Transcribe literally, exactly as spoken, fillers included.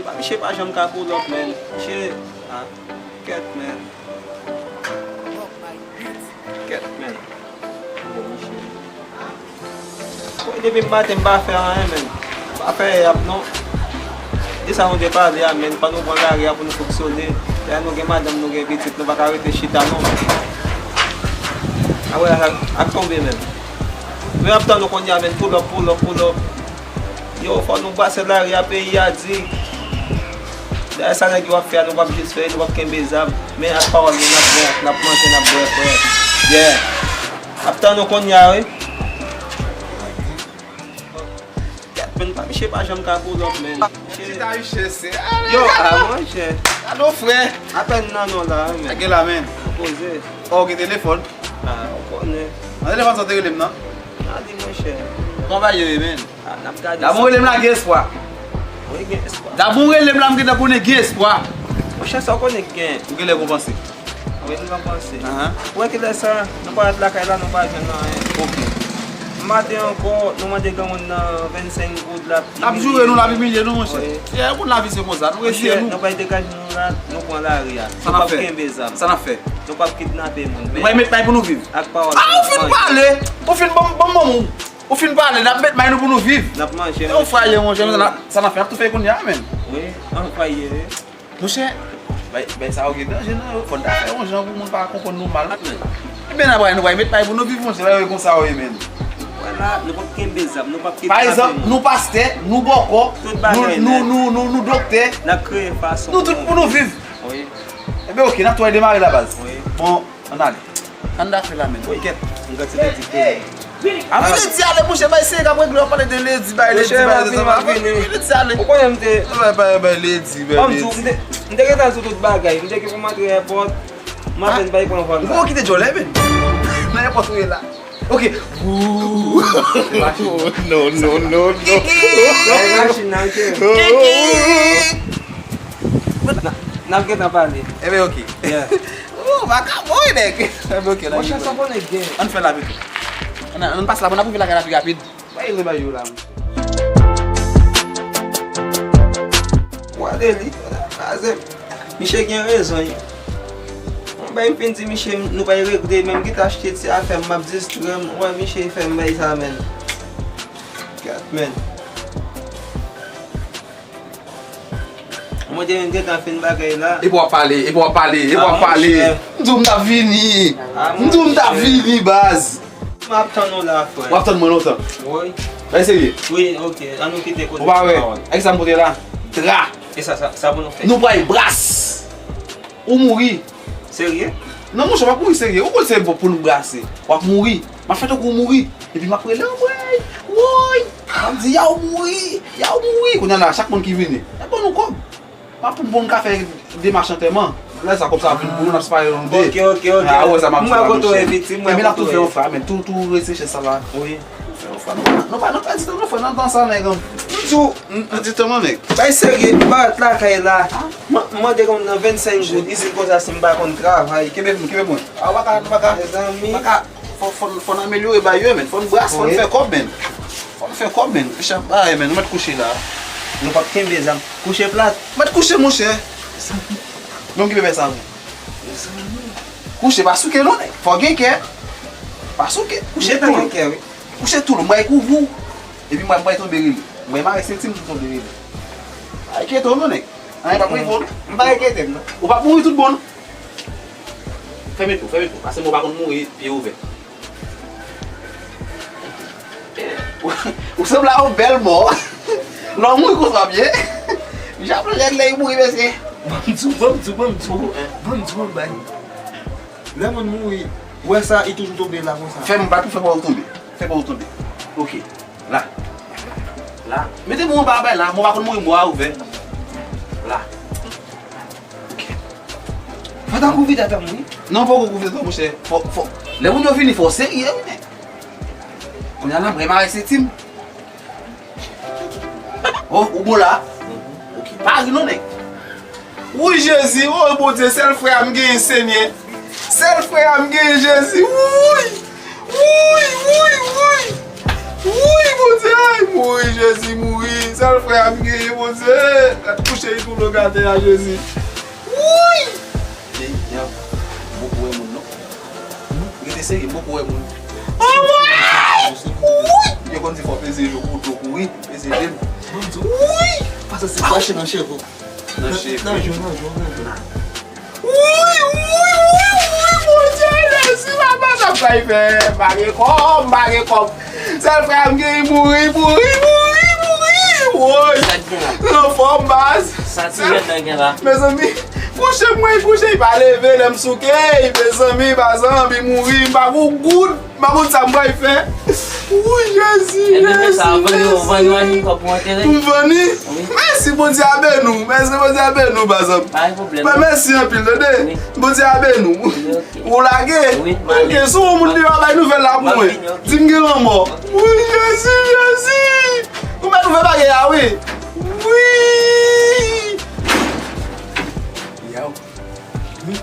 Misye pa janm ka pull up, man. Misye, ah, kèt, man. Kèt, man. Bon, misye. Bon, depi maten m pa fè anyen, man. M pa fè yap, non. De sa nou te pale a, man. Fò nou pran lari a pou nou fonksyone. Lè nou gen madanm, nou gen pitit, nou pa ka rete chita, non. Apre, ak, ak tonbe, man. Men ap tann nou kounye a, man. Pull up, pull up, pull up. Yo, fò nou brase lari a, peyi a di. Dayè sa nèg yo ap fè a, nou p ap jis fè, nou p ap kenbe zam. Men ak pawòl nou n ap bwè, n ap manje, n ap bwè, frè. Yeah. Ap tann nou kounye a, wi. Gad, men pa, misye pa janm ka pull up, man. Ti ta richesse. Yo, a, monchè. Alo, frè. Apèn nan non la, men. Gen la, men. Poze. Ou gen telefòn? A, ou konnen. Nan telefòn sa w te rele m nan? A, di, monchè. Kòman bagay yo ye, men? A, n ap gade sa. Dabò w rele m la gen espwa. Wi, gen espwa. Dabò w rele m la, m gentan konnen gen espwa. Monchè, sa w konnen k gen. Ou genlè konpanse. Wi, m konpanse. Ahan. Ou wè kilè sa, nou parèt lakay la, nou pa jwenn anyen. Ok. Maten ankò, nou mande granmoun nan vennsenk goud la. L ap joure nou, l ap imilye nou, monchè. Wi. Yeah, moun lavi se konsa, nou reziye nou. Monchè, nou bay degaj nou la, nou pran lari a. Sa n ap fè? Nou p ap kenbe zam. Sa n ap fè? Nou p ap kidnape moun. Nou bay met may pou nou viv. Ak pawòl. A, ou fin pale! Ou fin ban m, ban m, ban m, ou fin pale, n ap met may nou pou nou viv. N ap manje. E yon fwaye, monchè, sa n ap, sa n ap fè, n ap tou fè kounye a, men. Wi, yon fwaye, wi. Monchè, bay, bay sa yo gen danje nan yo. Fò n ta fè yon jan pou moun pa konprann nou mal. Ebyen, n ap, nou pral met may pou nou viv, monchè, bagay yo konsa yo ye, men. Vwala, nou p ap kenbe zam, nou p ap kenbe zam. Pa egzanp, nou pastè, nou bòkò, nou, nou, nou, nou, nou doktè. N ap kreye fason. Nou tout pou nou viv. Wi. Ebyen, ok, n ap tou demare la, baz. Wi. Bon, ann ale. Ann dafè la, men. Wi. Kèt. M gade se te di ke. A, men ledi ale, monchè, bay serye k ap regle, w ap pale de ledi, bay ledi, bay ledi, bay ledi ale. Ou konnen m te. Bay, bay, bay ledi, bay ledi. M te, m te gentan sou tout bagay. M te gen pou m antre èpòt. M apèn bay pran vòl la. Ou kite djòlè, men. Nan èpòt ou ye la. Ok. No, no, no, no. Kiki. Bay machin nan, ok. Kiki. N ap gentan pale. Ebyen, ok. Yeah. Oh, vakabon, nèg. Ebyen, ok, la. Monchè, sa bon nèg gen. Ann fè la, pito. Ann, ann pase la, pou n ap rive lakay la pi rapid. Bay rezon bay yo la, monchè. Wale li, wale. Misye gen rezon, wi. Mwen bay m fin di misye, nou bay regle, menm ki t achte ti afè m, m ap distrè m. Wè, misye fè m bay sa, men. Gad, men. Mwen te menm gentan fin bagay la. Epi w ap pale, epi w ap pale, epi w ap pale. M di w m t ap vini. M di w m t ap vini, baz. M ap tann ou la, frè. W ap tann mwen lontan. Wi. Bay serye. Wi, ok. An nou kite kote pawòl. Ou pa wè? Ak sa m pote la? Dra. E sa, sa, sa pou nou fè? Nou pral bras. Ou mouri. Serye? Non, monchè, w ap mouri serye. Ou konn se pou nou brase. W ap mouri. M ap fè tankou w mouri. Epi m ap rele w, woy, woy. M ap di, yaw mouri, yaw mouri. Kounye a la, chak moun ki vini, y ap ban nou kòb. M ap pou bon ka fè demach antèman. Lè sa kòb sa vin pou nou, n ap separe nou de. Ok, ok, ok. A, wè sa m ap di la, monchè. Epi n ap tou fè yon fwa, men tou, tou rete chèz sa la. Wi. Tou fè yon fwa. Nou pa, nou pa, nou pa di tan, nou fè nan tan sa, nèg. M di w, m, m di tan, non, nèg. Bay serye, m parèt lakay la. M, m mande kòm nan vennsenk goud, isit konsa si m pa konn travay. Kenbe pou mwen, kenbe pou mwen. A, w pa ka, w pa ka. Mezanmi. W pa ka. Fò, fò, fò n amelyore bagay yo, men. Fò n bras, fò n fè kòb, men. Fò n fè kòb, men. Mechan bagay, men. Nou mèt kouche la. Nou p ap kenbe zam. Kouche plat. Mèt kouche, monchè. Men ki bebe sa, wi. Kouche, pa souke non, nèg. Fò gen kè. Pa souke. Kouche tou. Kouche tou, m bay kouvri w. Epi m bay, m bay tonbe rele. M bay mare senti m pou tonbe rele. Ay, kete w non, nèg. Anyen p ap rive w non. M pa enkyete m non. Ou p ap mouri tout bon non. Fèmen tou, fèmen tou. Paske mwen pa konn mouri pye ouvè. Ou sanble a yon bèl mò. Lè w mouri konsa byen. Jan lè, lè y mouri, mesye. Ban m di w, ban m di w, ban m di w, ban m di w yon bagay. Lè moun mouri, ou wè sa, li toujou tonbe la konsa. Fè m pa tou fè pa w tonbe. Fè pa w tonbe. Ok. La. La. Mete mwen anba bay la, mwen pa konn mouri mò a ouvè. La. Ok. Fò ta kouvri tèt an wi. Non, fò w kouvri tèt ou, monchè. Fò, fò. Lè moun yo vini, fò w serye, wi, nèg. Kounye a la, mwen mare senti m. Oh, ou bon la? Ok. Pa ri non, nèg. Wi, Jezi, oh, Bondye, sèl frè a m genyen, Senyè. Sèl frè a m genyen, Jezi. Wi! Wi, wi, wi! Wi, Bondye, ay, mouri, Jezi, mouri. Sèl frè a m genyen, Bondye. Gad kouche li tou lo atè a, Jezi. Wouy! Ey, nèg, m poko wè moun, non. Rete serye, m poko wè moun. Anmwey! Wouy! Yo konn di fò peze je w pou w kouri, peze je m. Wouy! Pase se fache nan cheve w. Nan cheve. Nan je w, nan je w, nan je w. Wouy, wouy, wouy, wouy, Bondye, Jezi, papa, sa m pral fè? M pa gen kòb, m pa gen kòb. Sèl frè a m gen, li mouri, mouri, mouri, mouri. Woy. Sa k gen la? Anfòm, baz. Sa ti jèn nan gen la? Mezanmi, kouche m, mwen, kouche, li pa leve, lè m souke, mezanmi, baz, li mouri, m pa gon goud. M pa konn sa m pral fè. Wouy, Jezi, Jezi, Jezi. Pou vann li? Wi. Mèsi, Bondye a beni w. Mèsi, Bondye a beni w, pazanm. Pa gen pwoblèm. Mèsi anpil, tande. Wi. Bondye a beni w. Wi, ok. Ou lage? Wi, m ale. Ok, si w wè yon moun deyò, bay nouvèl la pou mwen. M ap vini, ok. Di m gen lanmò. Wi, Jezi, Jezi. Ou mèt ouvè bagay la, wi. Wi. Yow. Wi.